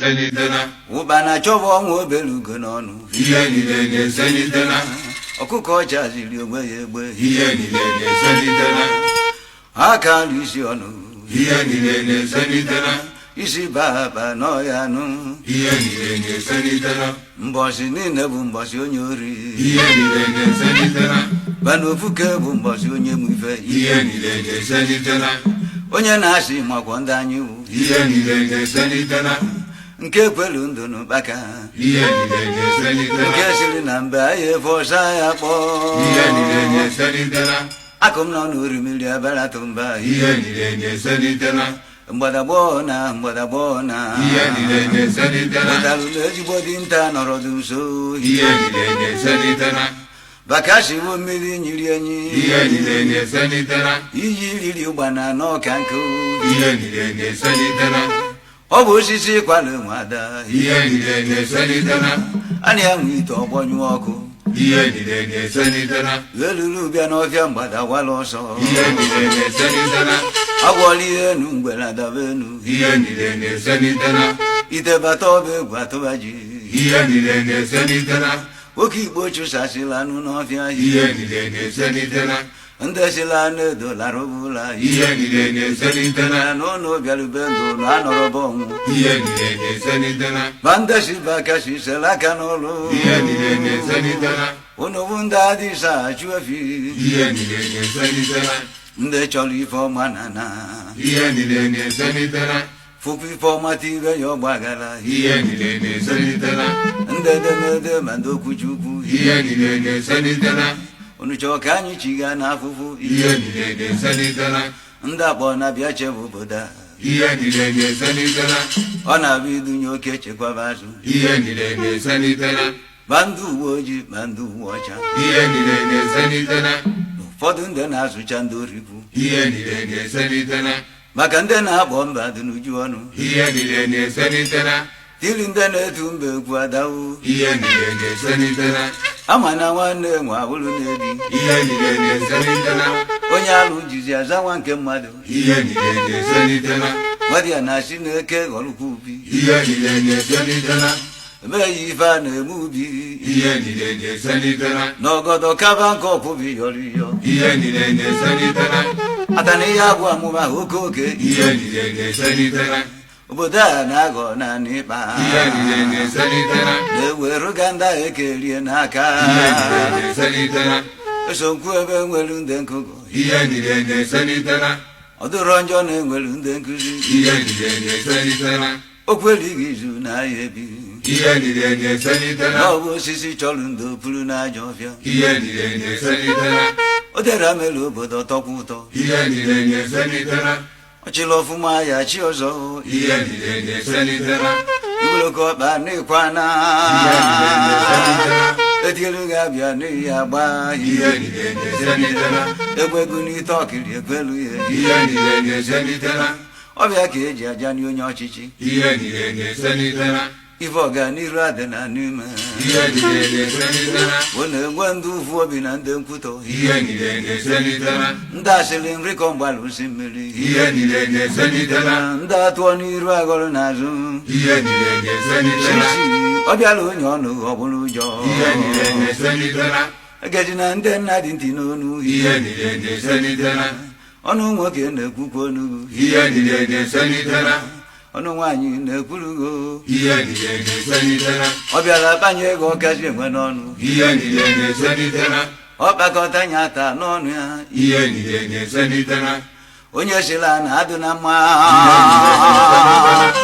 na-eselitela. Ụkpana chọba ọnwa obere ugo n'ọnụ. Ihe niile na-eselitela. Ọkụkọ ọcha ziri onwe ya egbe. Ihe niile na-eselitela. Aka alụ isi ọnụ. Ihe niile na-eselitela. Isi baa aba n'ọhịa anụ. Ihe niile na-eselitela. Mbọsị niile bụ mbọsị onye ori. Ihe niile na-eselitela. Bana ofuke bụ mbọsị onye mụ ife. Ihe niile na-eselitela. Onye na-asị makwọ ndị anyị wụ. Ihe niile na-eselitela. Nke kwelu ndụ n'ụkpaka. Ihe niile na-eselitela. Nke siri na mbe anyị efe ọsa ya kpọọ. Ihe niile na-eselitela. Akụ m nọ n'orimiri abaratụ mba. Ihe niile na-eselitela. Mgbadagbọ na mgbadagbọ na. Ihe niile na-eselitela. Pụtalụ na ezigbo dinta nọrọ dị nso. Ihe niile na-eselitela. Bakashiwo mmiri nyiri enyi. Ihe niile na-eselitela. Iyi riri ụgbana n'ọka nkụ. Ihe niile na-eselitela. Ọ bụ osisi kwalụ nwada. Ihe niile na-eselitela. A na-enwe ite ọgbọnyụ ọkụ. Ihe niile na-eselitela. Elulu bịa n'ọfịa mgbada wala ọsọ. Ihe niile na-eselitela. Agwọla ihe enu mgbere adaba enu. Ihe niile na-eselitela. Ite bata ọba egwu atụba ji. Ihe niile na-eselitela. Oke igbo chụsasịla anụ n'ọfịa. Ihe niile na-eselitela. Ndị sila anụ edo lara ụbụla. Ihe niile na-eselitela. N'ụlọ bịarube ndụ na anọrọba ọnwụ. Ihe niile na-eselitela. Ma ndị si baka si sela aka n'ụlọ. Ihe niile na-eselitela. Unu bụ ndị adịsa achụ efi. Ihe niile na-eselitela. Ndị chọrọ ife ọma na na. Ihe niile na-eselitela. Fụkwa ife ọma tibe ya ọgbagara. Ihe niile na-eselitela. Ndị edemede ma ndị okwuchukwu. Ihe niile na-eselitela. Unu chọọ ka anyị chiga n'afụfụ. Ihe niile na-eselitela. Ndị akpọ na-abịa chebe obodo a. Ihe niile na-eselitela. Ọ na-abịa idunye oke chekwaba azụ. Ihe niile na-eselitela. Ma ndị uwe ojii ma ndị uwe ọcha. Ihe niile na-eselitela. Ụfọdụ ndị na-azụcha ndị orikwu. Ihe niile na-eselitela. Maka ndị na-akpọ mba dị n'uju ọnụ. Ihe niile na-eselitela. Tiri ndị na-etu mba egwu adawu. Ihe niile na-eselitela. Ama na nwanne nwe abụrụ na-ebi. Ihe niile na-eselitela. Onye alụ jizi aza nwa nke mmadụ. Ihe niile na-eselitela. Nwadị ya na-asị na-eke ghọrọkwa ubi. Ihe niile na-eselitela. Emee ya ife a na-eme ubi. Ihe niile na-eselitela. N'ọgọdọ kaba nke ọpụbi yọrọ iyọ. Ihe niile na-eselitela. Ata na ihe agwụ amụma oke oke. Ihe niile na-eselitela. Obodo a na-aghọ naanị ịkpa. Ihe niile na-eselitela. Na-eweruga ndị ahụ ekerie n'aka. Ihe niile na-eselitela. Esokwu ebe nwere ndị nkụgụ. Ihe niile na-eselitela. Ọ dịrọ njọ na-enwere ndị nkụzi. Ihe niile na-eselitela. Okwu erighị izu na ahịa ebi. Ihe niile na-eselitela. Na ọ bụ osisi chọrọ ndo pụrụ n'ajọ ọfịa. Ihe niile na-eselitela. O dere mere obodo tọkwa ụtọ. Ihe niile na-eselitela. Ọchịla ọfụma ya chi ọzọ. Ihe niile na-eselitela. Igboloko ọkpa n'ịkwa na. Ihe niile na-eselitela. Etielu ga-abịa n'ihi agba. Ihe niile na-eselitela. Egwegu n'ite ọkiri ekwelu ya. Ihe niile na-eselitela. Ọbịa ka eji aja n'onye ọchịchị. Ihe niile na-eselitela. Ife ọganiru adị na n'ime. Ihe niile na-eselitela. Ọ na-enwe ndị ụfụ obi na ndị nkwutọ. Ihe niile na-eselitela. Ndị asịrị nrịkọ mgbalụsi mmiri. Ihe niile na-eselitela. Ndị atụọ n'iru agọrọ n'azụ. Ihe niile na-eselitela. Sisi ọ bịala onye ọnụ ọ bụrụ ụjọ. Ihe niile na-eselitela. Egeji na ndị nna dị ntị n'onu. Ihe niile na-eselitela. Ọnụ nwoke na-ekwukwa onu. Ihe niile na-eselitela. Ọnụ nwaanyị na-ekwurugo. Ihe niile na-eselitela. Ọ bịara kpanye ego ọkazi enwe n'ọnụ. Ihe niile na-eselitela. Ọ kpakọta nya ata n'ọnụ ya. Ihe niile na-eselitela. Onye sịla na adụ na mma.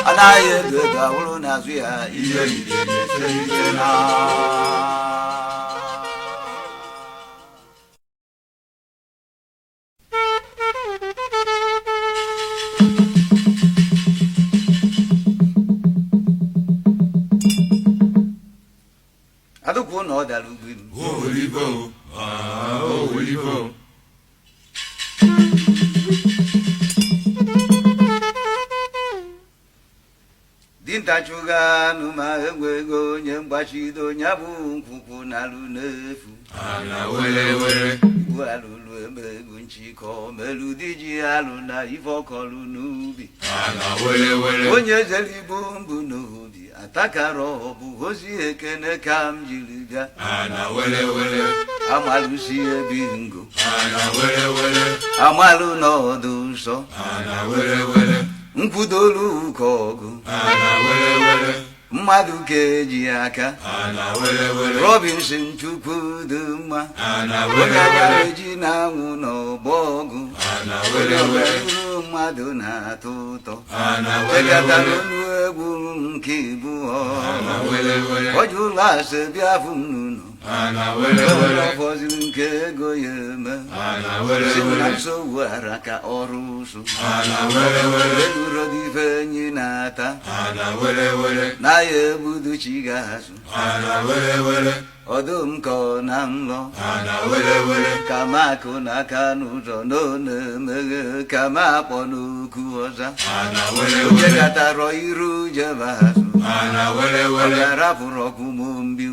Anaghị edo edo awụrụ n'azụ ya. Ihe niile na-eselitela. Adụkwu na ọ dara ugwu. Owelibo, ah, owelibo. Dinta. Nkịta chụga anụ ma enweghị onye mgbachido ya bụ nkwụkwụ n'alụ n'efu. Ana were were. Igbu alụlụ emegbu nchịkọ melu di ji alụ na ife ọkọlụ n'ubi. Ana were were. Onye zere igbu mbụ n'obi atakara ọ bụ ozi ekene ka m jiri bịa. Ana were were. Amalụsi ebi ngo. Ana were were. Amalụ n'ọdụ nsọ. Ana were were. Nkwudolu ụkọ ọgụ. Ana were were. Mmadụ ka eji aka. Ana were were. Robinson Chukwu dị mma. Ana Onye were were. eji na-anwụ n'ọgbọ ọgụ. Ana Onye were were. ọbụrụ mmadụ na-atọ ụtọ. Ana were Chekata were. n'ọnụ egwu nke ịbụọ. Ana were were. Ọjụla ase bịa fụ m n'ụlọ. Ana were were. Ọfọziri nke ego ya eme. Ana were Si na were. nsogbu ara ka ọrụ ụsụ. Ana were were. Elurodife enyi na-ata. Ana were were. Na ya egbudu chi ga-azụ. Ana were were. Ọdụm ka ọ na nlọ. Ana were were. Ka m akụ n'aka n'ụzọ na ọ na-emeghe ka m akpọ n'okwu ọza. Ana were Onye were. gatarọ iru jebe azụ. Ana were Ọ were. ga-arapụrụ ọkụ mụ mbi.